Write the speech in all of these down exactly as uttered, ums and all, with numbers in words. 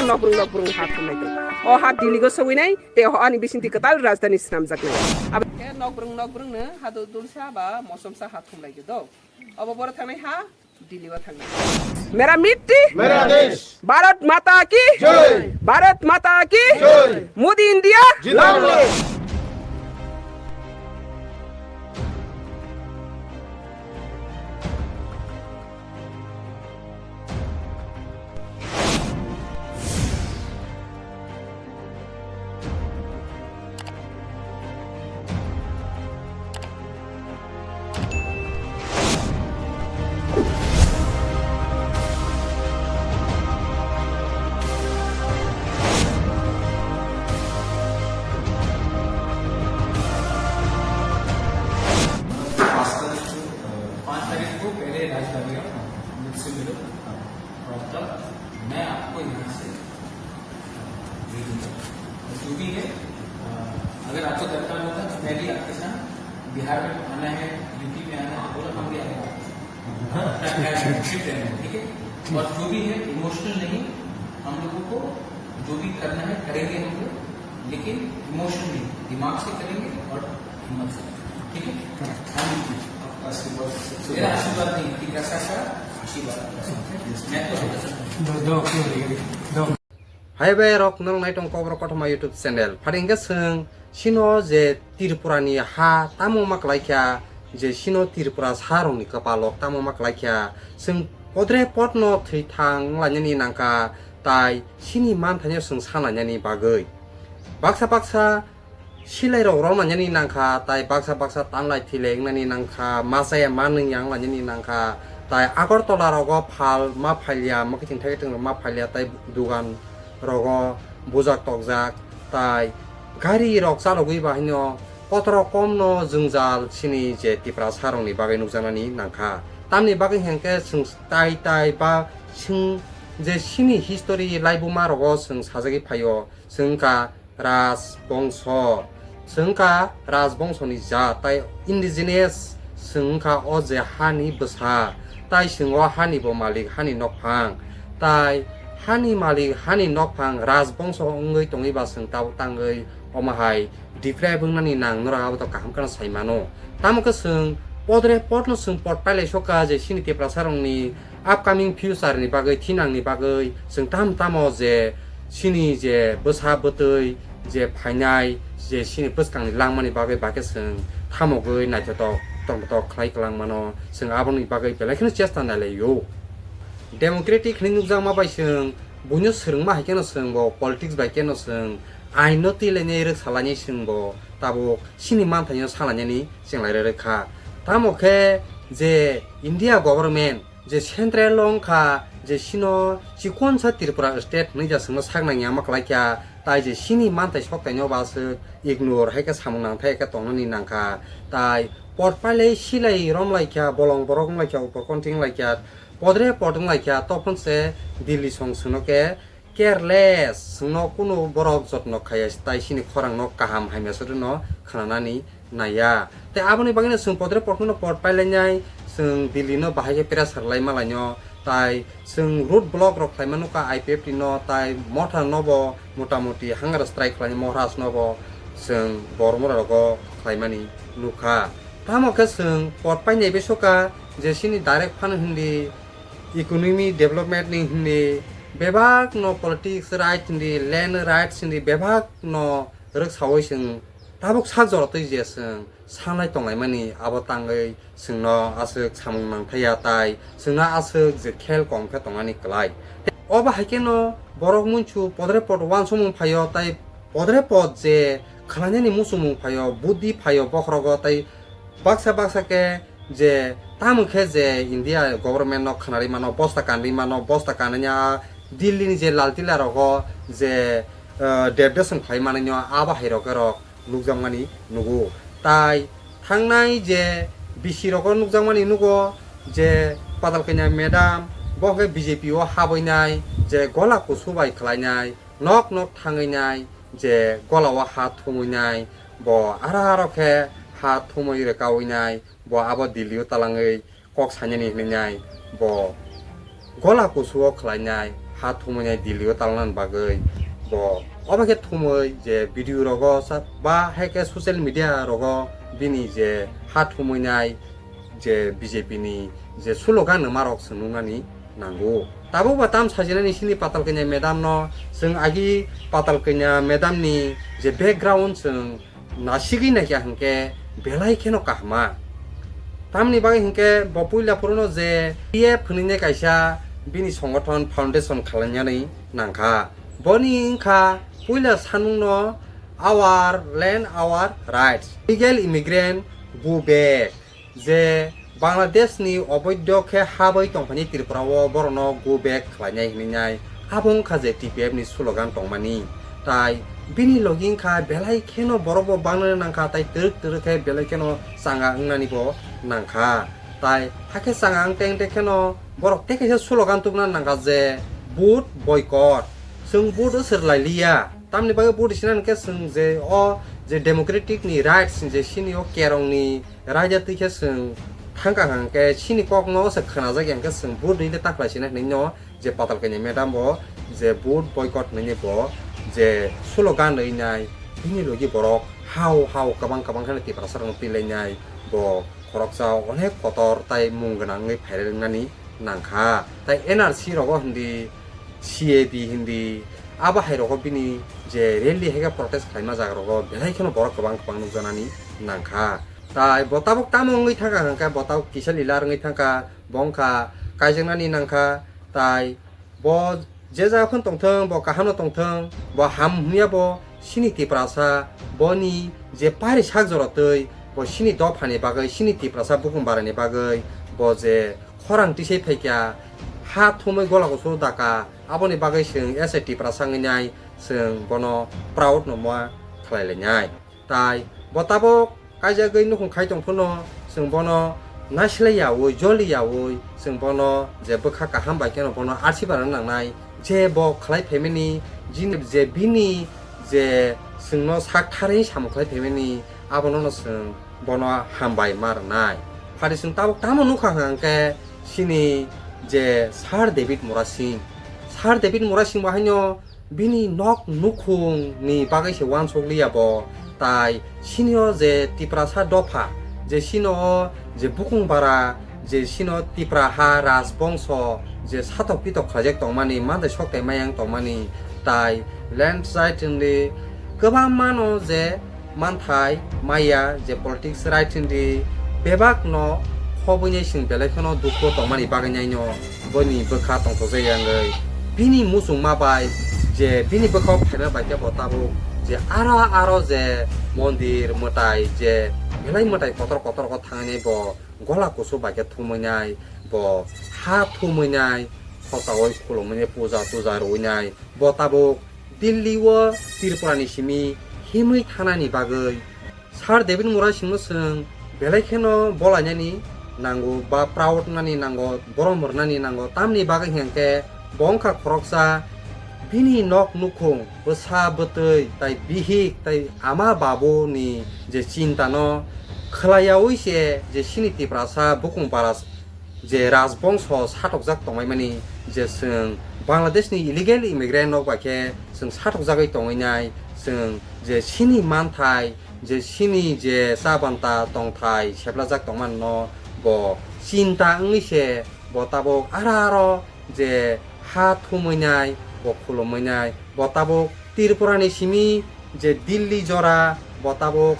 Nokbrung nokbrung ha thumlai tong. O ha Delhi go sogwi nai, te ho ani bisingtwi kwtal rajdhani swnamjak nai. Abo khe nokbrung nokbrung no ha dul dulsa ba mosomsa ha thumlai do. Obo boro thangnai ha Delhi o thangnai. Mera mitti, mera desh. Bharat Mata ki jai. Bharat Mata ki jai. Modi India, long live. पाँच तारीख को, अ, पाँच तारीख को पहले राजधानी आओ, मुझसे मिलो। और तब मैं आपको यहाँ से भेजूंगा। और जो भी है, अ, अगर आपको दरकार होता तो मैं भी आपके साथ बिहार में आना है, यूपी में आना है, बोला हम भी आएंगे। अपना ख्याल रखना, ठीक है? और जो भी है, इमोशनल नहीं, हम लोगों को जो भी करना है, करेंगे हम लोग, लेकिन इमोशनली, दिमाग से करेंगे और हिम्मत से, ठीक है? हाँ जी। आपका आशीर्वाद सबसे मेरा बड़ा। आशीर्वाद नहीं, लेकिन रक्षा का आशीर्वाद। मैं तो हमेशा Hai bai rok, norok nai tong Kokborok Kothoma YouTube channel. Phari hwnkhe chwng sino je Tripura ni ha tamo ma kwlai kha, je sino Tripura sa rok ni kwpal rok tamo ma kwlai kha, chwng podre pod no thwi thang lainani nangkha, tai sini manthai no chwng sa lainani bagwi. Baksa baksa silai rok romlainani nangkha, tai baksa baksa tanglai thilai wngnani nangkha, ma chaya ma nungya wnglainani nangkha, tai Agartala rogo phal ma phailiya, mwkhwtwng thaikwtwng rok ma phailiya, tai dugan rogo bujak tokjak, tai gari rok chalogwi ba haino kotoro komno jwngjal sini je Tiprasa rokni bagwi nukjaknani nangkha. Tamni bagwi hinkhe chwng tai tai ba chwng je sini history laibuma rogo chwng sajagwi phaio, chwng wngkha Rajbongso, chwng wngkha Rajbongso ni jaat, tai indigenous chwng wngkha o je hani bwsa, tai chwng o hani bo malik, hani nokphang, tai hani malik, hani nokphang Rajbongso wngwi tongwi ba chwng tabuk tangwi omo hai deprive wngnani nang norok abo to kaham kheno sai mano. Tamo khe chwng podre podno chwng pod pailai sokha je sini Tiprasa rokni upcoming future ni bagwi, thinang ni bagwi chwng tam tamo je sini je bwsa bwtwi je phainai je sini bwskang ni langma ni bagwi, ba khe chwng thamogwi naithotok tongthok khlai kwlang mano, chwng aboni bagwi belai kheno chesta nai lai o. Democratic hinwi nukjakma bai chwng buino swrwngma hai kheno chwng bo politics bai kheno chwng ain no twi lainai, rwksa lainai, chwng bo tabuk sini manthai no sa lainani chwng lai rwkha. Tamo khe je India government je central o wngkha je sino chikonsa Tripura state hinwi ja chwngno sak nangya ma kwlai kha, tai je sini manthai sokthai no ba se ignore hai khe samung nangthai khe tongnani nangkha, tai pod pailai silai romlai kha, bolong borok wnglai kha, upor konti wnglai kha, podre pod wnglai kha, tophon se Delhi song chwngno khe careless, chwngno kunu borok jotno khaiya, tai sini khorang no kaham hamya se rwno khwnanani naiya. Tei aboni bagwino chwng podre pod no pod pailainai, chwng Delhi no bahai khe pressure lai malaino, tai chwng road block rok khlaima nukha I P F T no, tai Motha no bo motamoti hunger strike khlainai, Maharaj no bo chwng Bormura rogo khlaimani nukha. Tamo khe chwng pod painai bai sokha je sini direct phano hindi economy development ni hindi bebak no politics right hindi land rights hindi bebak no rwksaui chwng tabuk sak jora twi je chwng sanai tonglaimani abo tangwi chwngno aswk samung nangthaiya tai chwngno aswk je khel kom khe tongnani kwlai. Obo hai kheno borok munchu podre pod uansukmung phaio tai podre pod je khlainani muchungmung phaio, buddhi phaio bokhorogo tai baksa baksa khe je tamo khe je India government no khwnarwi mano, bosta kanwi mano, bosta kanwi a Delhi ni je Lal Tila rogo je, eh, deputation khlai manwi no abo hai rok rok nukjakmani nugo. Tai thangnai je bisi rogo nukjakmani nugo je Patal Kanya madam bo khe B J P o habwi nai je gola kusu bai khlai nai, nok nok thangwi nai, je gola o ha thumwi nai, bo ara aro khe ha thumwi rwkaui nai, bo abo Delhi o talangwi kok sainani hinwi nai, bo gola kusu o khlai nai, ha thumui nai Delhi o talnani bagwi. Bo obo khe thumui je video rogo sa-, ba hai khe social media rogo bini je ha thumui nai je B J P ni je slogan rwma rok chwng nuknani nango. Tabuk ba tam sajinani sini Patal Kanya madam no, chwng agi Patal Kanya madam ni je background chwng nasigwi naikha hwnkhe belai kheno kahama. Tamni bagwi hwnkhe bo puila phuru no je P F hwnwi kaisa bini songothon foundation khwlainani nangkha. Boni wngkha puila sanmung no Our Land, Our Rights, Illegal Immigrant Go Back. Je Bangladesh ni oboidho khe habwi tongphani Tripura o borokno go back khlainai hwnwi nai, abo wngkha je T P F ni slogan tongmani. Tai bini logi wngkha belai kheno borok bo bangna nangkha, tai twrwk twrwk khe belai kheno changa wngnani bo nangkha. Tai hakhe changa wng teng teng kheno borok tei kaisa slogan tubuna nangkha je vote boycott. Chwng vote swrwlai liya. Tamni bagwi vote sina hwnkhe chwng je o je democratic ni rights je sini o kerong ni raida twi khe chwng thangkha hwnkhe sini kokno se khwnajak ya hwnkhe chwng vote rwile ta khlai sina hinwi no je Patal Kanya madam bo je vote boycott hinwi bo je slogan rwi nai bini logi borok hao hao kwbang kwbang kheno Tiprasa rokno twi lai nai bo khoroksa onek kotor tai mung gwnang wngwi phairwk nani nangkha. Tai N R C rogo hindi, C A B hindi, abo hai rogo bini je rally hai khe protest khlaima jaga rogo belai kheno borok kwbang kwbang nukjaknani nangkha. Tai bo tabuk tamo wngwi thangkha hwnkhe bo tabuk kisa lila wngwi thangkha, bo wngkha kaijaknani nangkha. Tai bo je jaga phano tongthwng, bo kaham no tongthwng, bo ham hwnwi ya bo sini Tiprasa, boni je pari sak jora twi bo sini dophani bagwi, sini Tiprasa bukung barani bagwi bo je khorang tisai phaikha, ha thumwi gola kusu daka, aboni bagwi chwng S A Tiprasa wngwi nai, chwng bono proud no ma khlai lai nai. Tai bo tabuk kaijagwi nukhung khai tong phano chwng bono naislai yaui, joli yaui, chwng bono je bwkha kaham bai kheno bono arsi barana nangnai, je bo khlai phaimani, jini je bini je chwngno sak tharwi samung khlai phaimani, abono no chwng bono hambai ma rwnai. Phari chwng tabuk tamo nukha hwnkhe chini je Sir David Murasing, Sir David Murasing bo haino bini nok nukhung ni bagwi se uansuk liya bo, tai sini o je Tiprasa dopha, je sini o je bukung bara, je sini o Tipra ha rajbongso je satok pitok khlaijak tongmani, mantai sok tai mayang tongmani, tai land right hindi kwbangma no je manthai maya je politics right hindi bebak no khobwi nai chwng belai kheno dukhu tongmani bagwi nai no boni bwkha tongthokjak ya wngwi bini muchungma bai je bini bwkha o phaima bai khe bo tabuk je aro aro je mondir mwtai je belai mwtai kotor kotor o thangwi nai bo gola kusu bai khe thumwi nai, bo ha thumwi nai, khochaui khulumwi nai, puja tuja rwui nai, bo tabuk Delhi o Tripura ni simi himwi thanani bagwi Sir David Murasing no chwng belai kheno bolainani nango ba proud nani nango, borom rwnani nango, tamni bagwi hwnkhe bo wngkha khoroksa bini nok nukhung, bwsa bwtwi tai bihik tai ama babu ni je chinta no khwlaiyaui se je sini Tiprasa bukung bara je rajbongso satokjak tongmani, je chwng Bangladesh ni illegal immigrant rok bai khe chwng satokjagwi tongwi nai, chwng je sini manthai, je sini je cha banta tongthai seplajak tongmani no bo chinta wngwi se bo tabuk aro aro je ha thumwi nai, bo khulumwi nai, bo tabuk Tripura ni simi je Delhi jora bo tabuk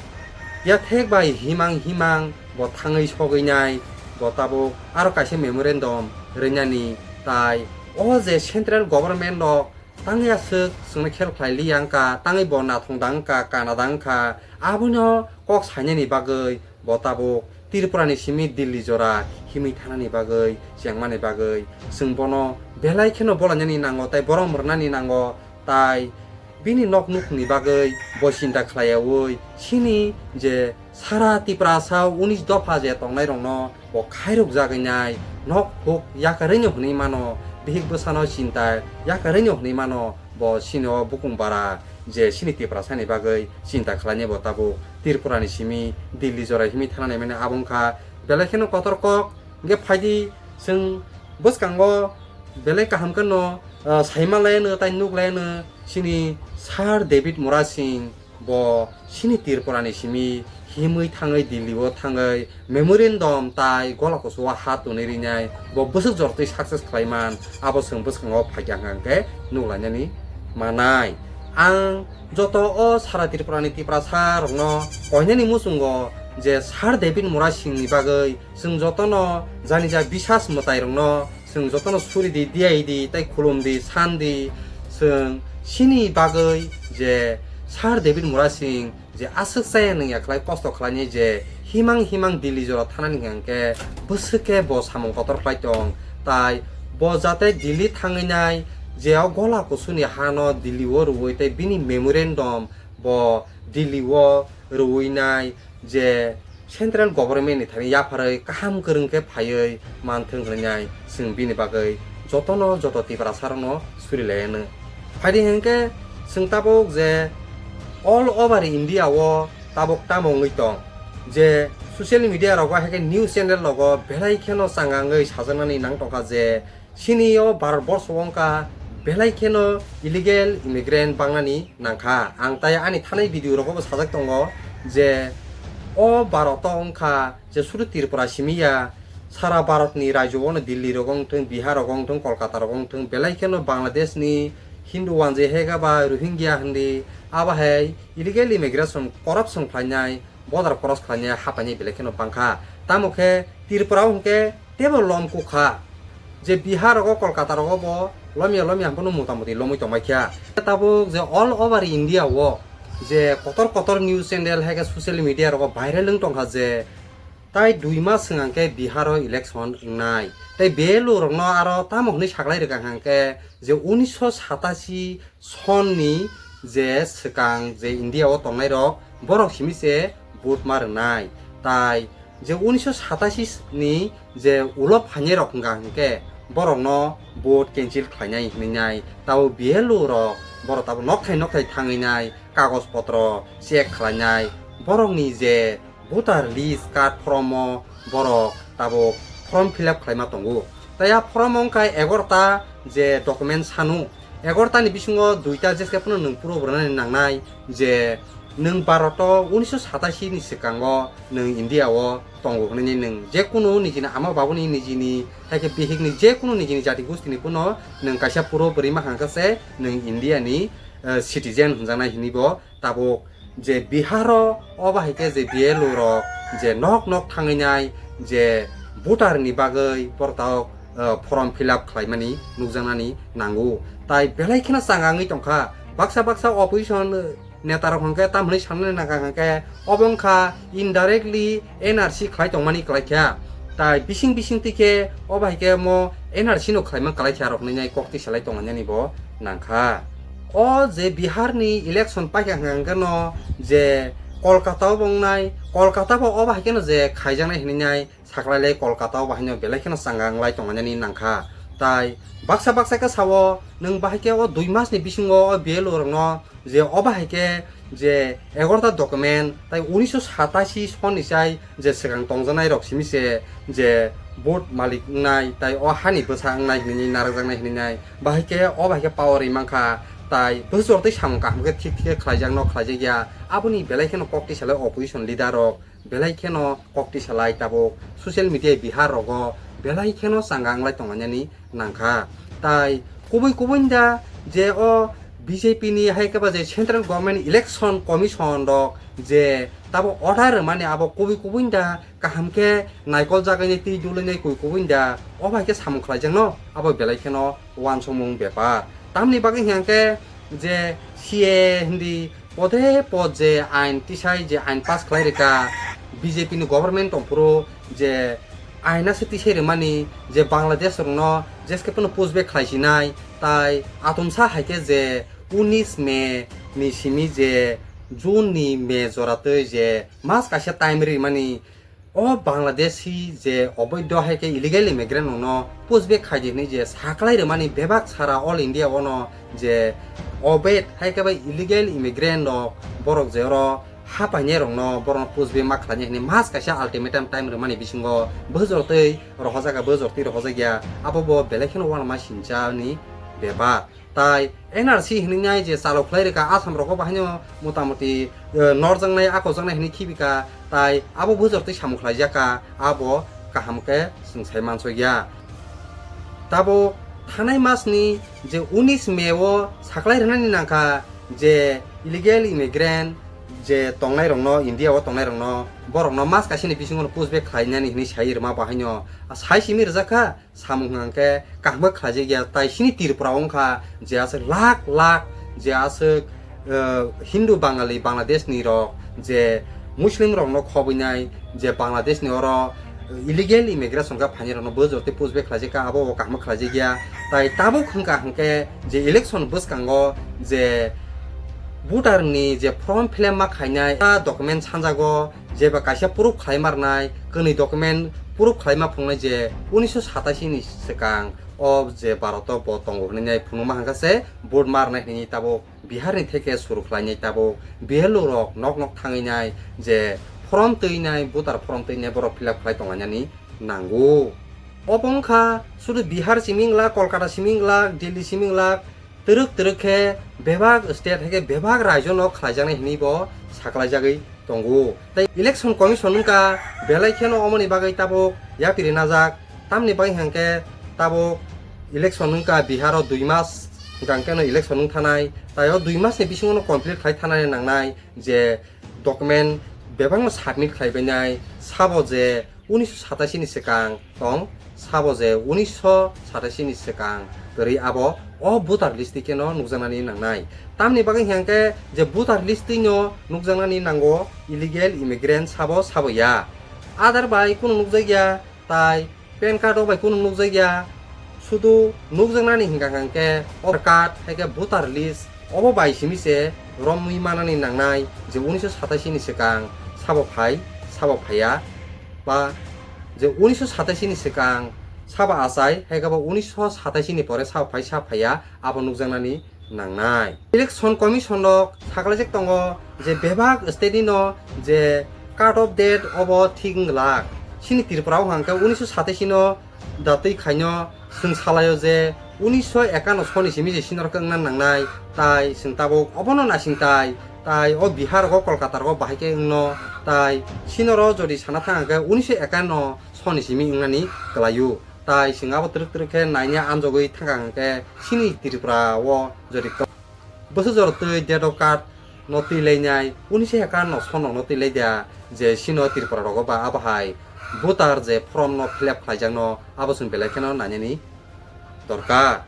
yathek bai himang himang bo thangwi sogwi nai, bo tabuk aro kaisa memorandum rwnani, tai o je central government rok tangwi aswk chwngno khel khlai li ya wngkha, tangwi bo nathong da wngkha, kana da wngkha, abono kok sainani bagwi bo tabuk Tripura ni simi Delhi jora himwi thanani bagwi, chengmani bagwi chwng bono belai kheno bolainani nango tai borom rwnani nango, tai bini nok nukhungni bagwi bo chinta khlaiyaui sini je sara Tiprasa unis dopha je tongnai rokno bo khairok jagwi nai, nok huk yakarwi no hwnwi mano, bihik bwsano chinta yakarwi no hwnwi mano, bo sini o bukung bara je sini Tiprasa ni bagwi chinta khlainai bo tabuk Tripura ni simi Delhi jora himwi thana naimani abo wngkha belai kheno kotor kok. Hwnkhe phaidi chwng bwskango belai kaham kheno ah, saimanlaino tai nuklaino chini Sir David Murasing bo chini Tripura ni simi himwi thangwi Delhi o thangwi memorandum tai gola kusu o ha tonwi rinai bo bwswk jortwi success khlaiman abo chwng bwskango phaikha hwnkhe nuklainani manai. Ang joto o sara Tripura ni Tiprasa rokno koinani muchungo je Sir David Murasing ni bagwi chwng jotono jani ja bisas mwtai rokno chwng jotono suri di, diyai di, tei khulum di, san di, chwng chini bagwi je Sir David Murasing je aswk chaya nungya khlai kosto khlainai je himang himang Delhi jora thanani hwnkhe bwswk khe bo samung kotor khlai tong, tai bo jate Delhi thangwi nai je o gola kusuni hano Delhi o rwui tei bini memorandum bo Delhi o rwui nai je central government ni thani yapharwi kaham kwrwng khe phaiwi manthwng hwnwi nai chwng bini bagwi jotono joto Tiprasa rokno suri lai anw. Phaidi hwnkhe chwng tabuk je all over India o tabuk tamo wngwi tong je social media rogo hai khe news channel rogo belai kheno changa wngwi sajaknani nang tongkha je chini o Bharat borsho wngkha belai kheno illegal immigrant bangnani nangkha. Ang tai ani thanai video rogo bo sajak tongo je o Bharat o wngkha je sudu Tripura simi ya, sara Bharat ni rajyo o no Delhi rogo wngthwng, Bihar rogo wngthwng, Kolkata rogo wngthwng, belai kheno Bangladesh ni Hindu wanjwi hai khe ba Rohingya hindi abo hai illegal immigration corruption khlainai, border cross khlainai, hapainai belai kheno bangkha. Tamo khe Tripura o hwnkhe teibo lom kukha. Je Bihar rogo, Kolkata rogo bo lomya lomya hwnphano motamoti lomwi tongbai kha. Tabuk je all over India o je kotor kotor news channel hai khe social media rogo viral wng tongkha je tai dui mas swng hwnkhe Bihar o election wngnai. Tei B L O rokno aro tamo hwnwi saklai rwkha hwnkhe je unisho satashi sonni je swkang je India o tongnai rok borok simi se vote ma rwnai. Tai je unisho satashi ni je ulo phainai rok hwnka hwnkhe borokno vote cancel khlainai hwnwi nai. Tabo B L O rok borok tabo nokthai nokthai thangwi nai kagoj potro check khlainai. Borokni je voter list card form o borok tabuk form fill up khlaima tongo. Tai a form wngkha egarota je document sanu. Egarota ni bisingo duita jeske phano nwng puro rwnani nangnai je nwng Bharat o unisho satashi ni swkango nwng India o tongo hwnwi nwng jekunu nijini ama babuni nijini hai khe bihikni jekunu nijini jati gustini phano nwng kaisa puro bwrwi ma hangkha se nwng India ni, eh, citizen hwnjaknai hinwi bo tabuk je Bihar o, obo hai khe je B L O rok je nok nok thangwi nai je voter ni bagwi borok tabuk, eh, form fill up khlaimani nukjaknani nango. Tai belai kheno changa wngwi tongkha. Baksa baksa opposition neta rok hwnkhe tamhinwi sanani nangkha hwnkhe obo wngkha indirectly N R C khlai tongmani kwlaikha. Tai bising bising twi khe obo hai khe mo N R C no khlaima kwlaikha rok hinwi nai kok twi salai tonglainani bo nangkha. O je Bihar ni election paikha hwnkha hwnkhe no je Kolkata o bo wngnai, Kolkata bo obo hai kheno je khaijaknai hinwi nai saklai lai Kolkata o bo haino belai kheno changa wnglai tonglainani nangkha. Tai baksa baksa khe sao nwng bahai khe o dui mas ni bisingo o B L O rok no je obo hai khe je egarota document tai unisho satashi sonni sai je swkang tongjaknai rok simi se je vote malik wngnai tai o hani bwsa wngnai hinwi narwkjaknai hinwi nai. Bahai khe o bahai khe power ri mankha, tai bwswk tei samung kaham khe thik thik khe khlaijak no khlaijak ya. Aboni belai kheno kok twi salai opposition leader rok belai kheno kok twi salai tabuk social media Bihar rogo belai kheno changa wnglai tonglainani nangkha. Tai kubui kubui da je o B J P ni hai khe ba je Central Government Election Commission rok je tabuk order rwmani abo kubui kubui da kaham khe naikol jagani twi dulainai kui kubui da o bai khe samung khlaijakno abo belai kheno uansukmung bepar. Tamni bagwi hwnkhe je C A A hindi pode pod je ain tisai je ain pass khlai rwkha B J P ni government tongphuru je ain ase tisai rwmani je Bangladesh rokno jeske phano push back khlai sinai tai atomsa hai khe je unis May ni simi je June ni May jora twi je mas kaisa time rimani o Bangladeshi je oboidho hai khe illegal immigrant rokno push back khai di hinwi je saklai rwmani bebak sara all India ono je obaid hai khe bai illegal immigrant rok borok je oro hapainai rokno borokno push back ma khlainai hinwi mas kaisa ultimatum time rwmani bisingo bwswk twi rohorjak ya, bwswk twi rohorjak ya abo bo belai kheno uanama sinchani bepar. Tai N R C hinwi nai je chalo khlai rwkha Assam rogo bahaino motamoti, eh, norjaknai akojaknai hinwi khibika, tai abo bujor twi samung khlaijaka, abo kaham khe chwng sai mansokya. Tabuk thanai masni je unis May o saklai rwnani nangkha je illegal immigrant je tongnairokno, India o tongnairokno, borokno mas kaisani bisingo push back khlainani hinwi sai rwma bahaino sai simi rwjakha. Samung hwnkha khe kaham khe khlaijakya, tai chini Tripura wngkha je aswk lakh lakh je aswk, eh, Hindu Bangali Bangladesh ni rok je Muslim rokno khobwinai je Bangladesh ni oro illegal immigration khe phainai rokno bujor tei push back khlaijakha, abo bo kaham khe khlaijakya. Tai tabuk hwnkha hwnkhe je election bwskango je voter ni je form fill up ma khainai, ta document sanjago, jeba kaisa proof khlai ma rwnai, kwnwi document proof khlai ma phunuknai je unisho satashi ni swkang o je Bharat o bo tongo hwnwi nai phunukma hwnkha se vote ma rwnai hwnwi tabuk Bihar ni theke suru khlainai tabuk B L O rok nok nok thangwi nai je form twi nai, voter form twi nai borok fill up khlai tonglainani nango. Obo wngkha sudu Bihar simi wng lak, Kolkata simi wng lak, Delhi simi wng lak, twrwk twrwk khe bebak state hai khe bebak raijo no khlaijaknai hinwi bo saklaijagwi tongo. Tei election commission wngkha belai kheno omoni bagwi tabuk yapri najak, tamni bagwi hwnkhe tabuk election wngkha Bihar o dui mas hwnkha hwnkhe no election wng thanai, tai o dui mas ni bisingo no complete khlai thanai nangnai je document bebakno submit khlai bainai, sabo je unisho satashi ni swkang tong, sabo je unisho satashi ni swkang kwrwi abo o voter list twi keno nukjaknani nangnai. Tamni bagwi hwnkhe je voter list twi no nukjaknani nango illegal immigrant sabo sabo ya. Aadhaar bai kunu nukjakya, tai pan card rok bai kunu nukjakya, sudu nukjaknani hwnkha hwnkhe o card hai khe voter list obo bai simi se romwi manani nangnai je unisho satashi ni swkang sabo phai, sabo phaiya, ba je unisho satashi ni swkang sabo achai hai khe bo unisho satashi ni pore sabo phai sa phaiya, abo nukjaknani nangnai. Election Commission rok saklaijak tongo je bebak state ni no je cut off date obo thik wng glak. Chini Tripura o hwnkha khe unisho satashi no datwi khaino chwng salaio je unisho ekanno soni simi je senior khe wngna nangnai, tai chwng tabuk obono naising tai, tai o Bihar rogo Kolkata rogo bahai khe wngno, tai senior o jodi sana thang khe unisho ekanno soni simi wngnani kwlaio. Tai chwng abo twrwk twrwk khe naina anjogwi thangkha hwnkhe chini Tripura o jodi to-, bwswk jora twi date of card no twi lainai, unisho ekanno soni no twi lai dia je chini Tripura rogo ba abo hai voter je form no fill up khlaijakno abo chwng belai kheno nainani dorkar.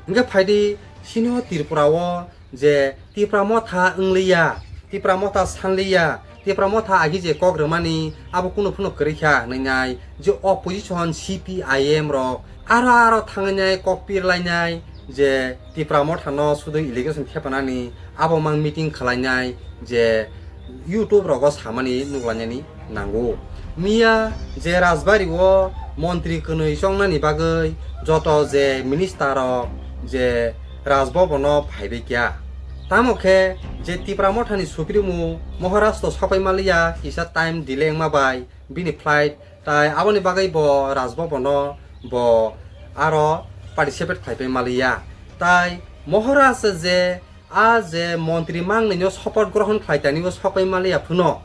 Hwnkhe phaidi chini Tripura o je Tipra Motha wngliya, Tipra Motha sanliya, Tipra Motha agi je kok rwmani abo kunu phano kwrwi kha hwnwi nai je opposition C P I M rok aro aro thangwi nai kok pirlainai je Tipra Motha no sudu allegation thepanani abo mang meeting khwlainai je YouTube rogo samani nuklanani nango. Miya je Rajbari o montri kwnwi chongnani bagwi joto je minister rok je Raj Bhavan o phaibai kya. Tamo khe je Tipra Motha ni Supremo Maharaj to sopai maliya kisa time delay wngma bai bini flight, tai aboni bagwi bo Raj Bhavan o bo aro participate khlaipai maliya. Tai Maharaj je a je montri mangnwino support grohon khlaitani o sopai maliya phano,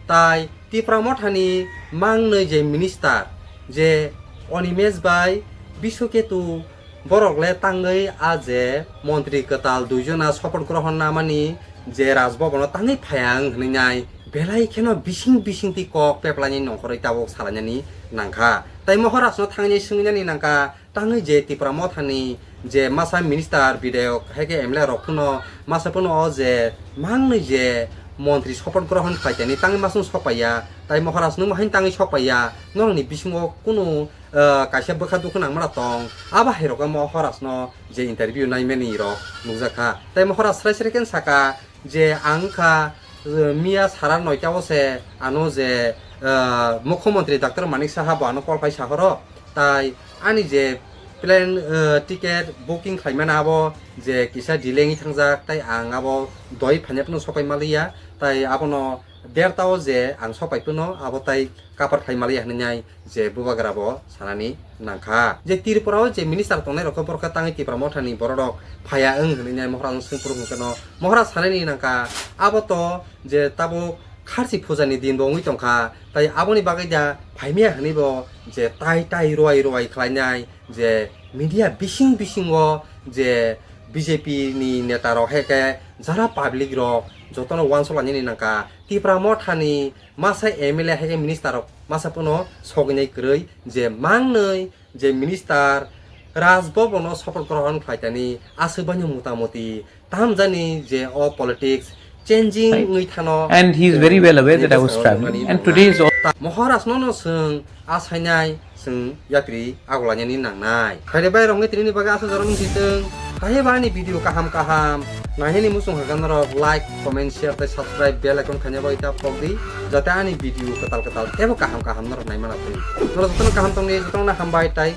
tai Tipra Mothani mangnwi je minister je Animesh bai Biswaketu borok le tangwi a je montri kwtal duijona support grohon namani je Raj Bhavan o tangwi phaiya wng hwnwi nai belai kheno bising bising twi kok peplaini nongkhorwi tabuk salainani nangkha. Tai Maharaj no thangwi swngwi nani nangkha, tangwi je Tipra Mothani je masa minister, bidayok, hai khe M L A rok phano masa phano o je mangnwi je montri support grohon khlaitani tangwi masung sokpaiya, tai Maharaj nwng hain tangwi sokpaiya, norokni bisingo kunu, ah, kaisa bwkha dukhu nangmano tong, abo hai rok Maharaj no je interview naimani rok nukjakha. Tai Maharaj srai srai khe saka, je ang wngkha, eh, miya sara noita o se ano je, eh, Mukhyamantri Doctor Manik Saha bo ano call khai sahoro, tai ani je Plane, eh, ticket booking khlaimani abo je kisa delay wngwi thangjak, tai ang abo doi phaina phano sopai maliya, tai abono derta o je ang sopai phano abo tai kapar khlai maliya hinwi nai je bubagra bo sanani nangkha. Je Tripura o je minister tongnai rok khe borok khe tangwi Tipra Mothani borok rok phaiya wng hinwi nai Mohoraj no swngphuru hwnkhe no Mohoraj sanani nangkha abo to je tabuk kharchi puja ni din bo wngwi tongkha, tai aboni bagwi da phaimaya hinwi bo je tai tai ruai ruai khlainai je media bising bisingo je B J P ni neta rok hai khe jara public rok jotono uansuk lainani nangkha. Tipra Mothani masa M L A hai khe minister rok masa phano sogwinai kwrwi je mangnwi je minister Raj Bhavan o sopoth grohon khlaitani aswk baino motamoti tamjani je o politics changing wngwi thano. And he is very well aware that I was traveling. And today is all Mohoraj no no swng asainai swng yatri agolainani nangnai. Haire bai rongni tini bagwi aswk jorok wngsi tong. Haye ba ani video kaham kaham nainani muchung hwnkhe norok like, comment, share tei subscribe bell icon khaina bai ta pokdi, jate ani video kwtal kwtal teibo kaham kaham norok naimana twi. Norok jotono kaham tongdi, jotono hambai tei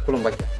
khulumbai kha.